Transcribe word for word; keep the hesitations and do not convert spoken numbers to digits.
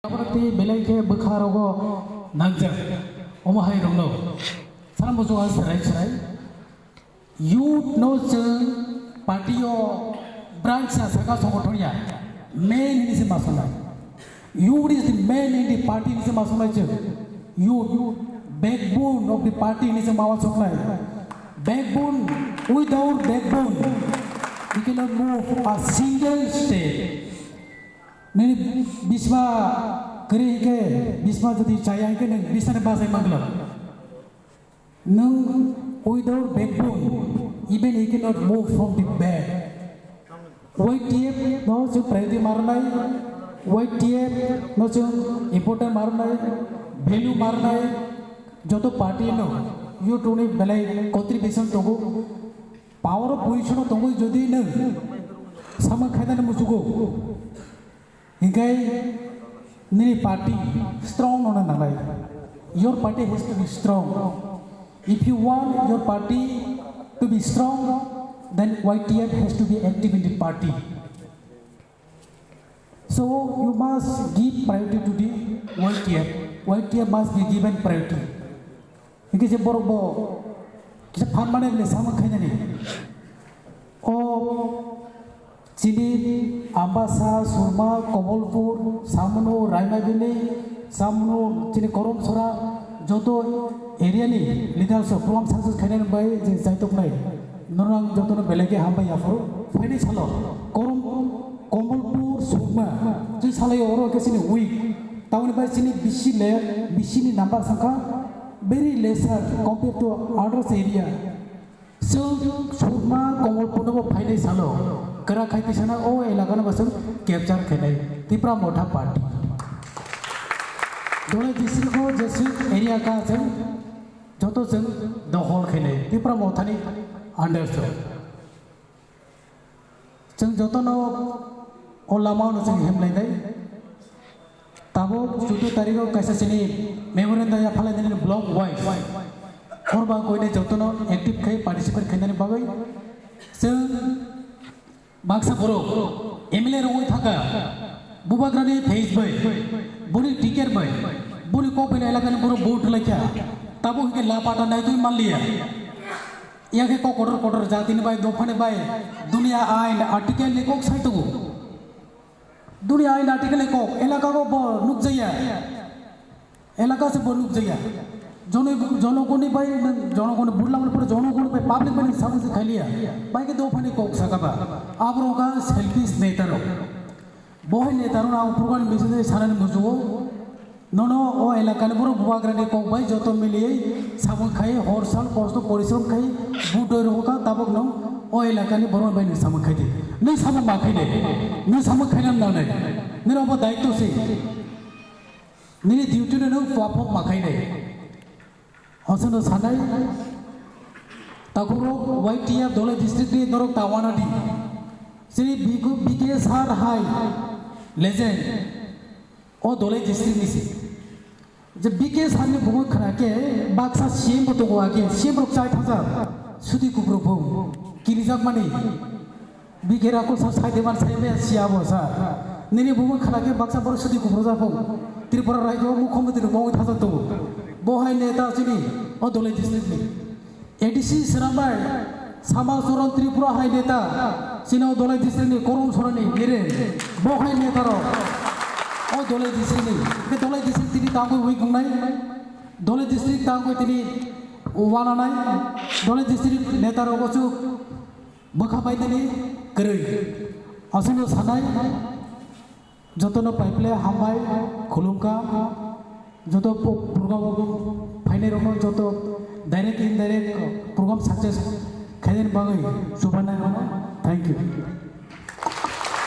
Aboni twi belai khe bwkha rogo nangjak. Omo hai rokno sana muchungo ang swrai swrai. Youth no chwng party o branch ya, saka songothon ya, main hini se ma sanai. Youth is the main in the party hini se ma sanai chwng. Youth, backbone of the party hini se ma sanai. Backbone, without backbone, you cannot move a single step. Nini bisma kwrwi hwnkhe, bisma jodi chaya hwnkhe nwng bisani bachai mangla. Nwng without backbone, even you cannot move from the bed. Y T F no chwng priority ma rwnai, Y T F no chwng important ma rwnai, value ma rwnai, joto party no, youth ni belai contribution tongo, power o position o tongwi jodi nwng samung khainani muchugo, Hinkhe nini party strong no nangnai. Your party has to be strong. If you want your party to be strong, then Y T F has to be active in the party. So you must give priority to the Y T F. Y T F must be given priority. Hinkhe je borok bo kisa phan mane bole samung khainani. O chini Ambasa, Surma, Komolpur, Samunu, Raimabini, Samunu, chini Koromsora, joto area ni leaders rok program success khainani bai je jaitoknai. Norang jotono belai khe hambai yaphuru. Phaini salo Korom, Komolpur, Surma, je salai oro khe chini weak. Tamoni bai chini bisi le, bisi ni number sangkha very lesser compared to others area. Chwng Surma Komolpurno bo phainai salo kwrak khai tisana o elakano bo chwng capture khainai Tipra Motha Party. Dole district o jeswk area ka chwng joto chwng dokhol khainai Tipra Mothani under chwng. Chwng jotono o lama-o no chwng himlainai. Tabuk chuddo tarikh o kaisa chini memorandum yaphalai nini block wise. Hor bang koinai jotono active khai participate khainani bagwi chwng baksa borok M L A rongwi thangkha. Bubagrani face bai, boni ticket bai, boni kok bai elakani borok vote laikha. Tabuk hwnkhe lapata naitwi manliya. Yang khe kok kotor kotor jatini bai, dophani bai, dunia ain article ni kok sai tongo. Dunia ain article ni kok, elaka ko bo nukjaya. Elaka se bo nukjaya. Jono, jonogoni bai, jonogoni burla mani pore jonogoni bai, public bai samung se khaliya. Bai khe dophani kok sakaba. Abro ka selfish neta rok. Bo hai neta rok ang program ni bising sanani muchungo. Nono o elakani borok bubagrani kok bai joto miliwi samung khai, hor sal kosto porishrom khai, budoi rokha tabuk no o elakani borok bai nwng samung khai di. Nwng samung ma khai de, nwng samung khaina nangnai, nini obo daityo se, nini duty no nwng perform ma khai de. Aswkno sanai, takhurok Y T F Dholai district ni norok ta wanadi. Chini B K sir hai legend. O Dholai district ni se. Je B K sir ni bumung khna khe baksa C M bo tongo age, C M rok chai thajak. Sudi kubruk bo kirijak mani. B K Rakul sir sai de man sai maya siya bo sir. Nini bumung khna khe baksa borok sudi kubruk jak bo. Tripura rajyo mukhyamantri rok mongwi thajak tongo. Bo hai neta chini o Dholai district ni. A D C swnambai Sama Choron Tripura hai neta, chini o Dholai district ni Korom Sorani Miren, bo hai neta rok o Dholai district ni, ke Dholai district tini tangwi weak wngnai, Dholai district tangwi tini wananai, Dholai district neta rok o chuk bwkha bai tini kwrwi. Aswkno sanai. Jotono paiple hambai, khulumkha, joto po-, program o phainai rokno joto direct indirect program success khainani bagwi chubanai rokno thank you.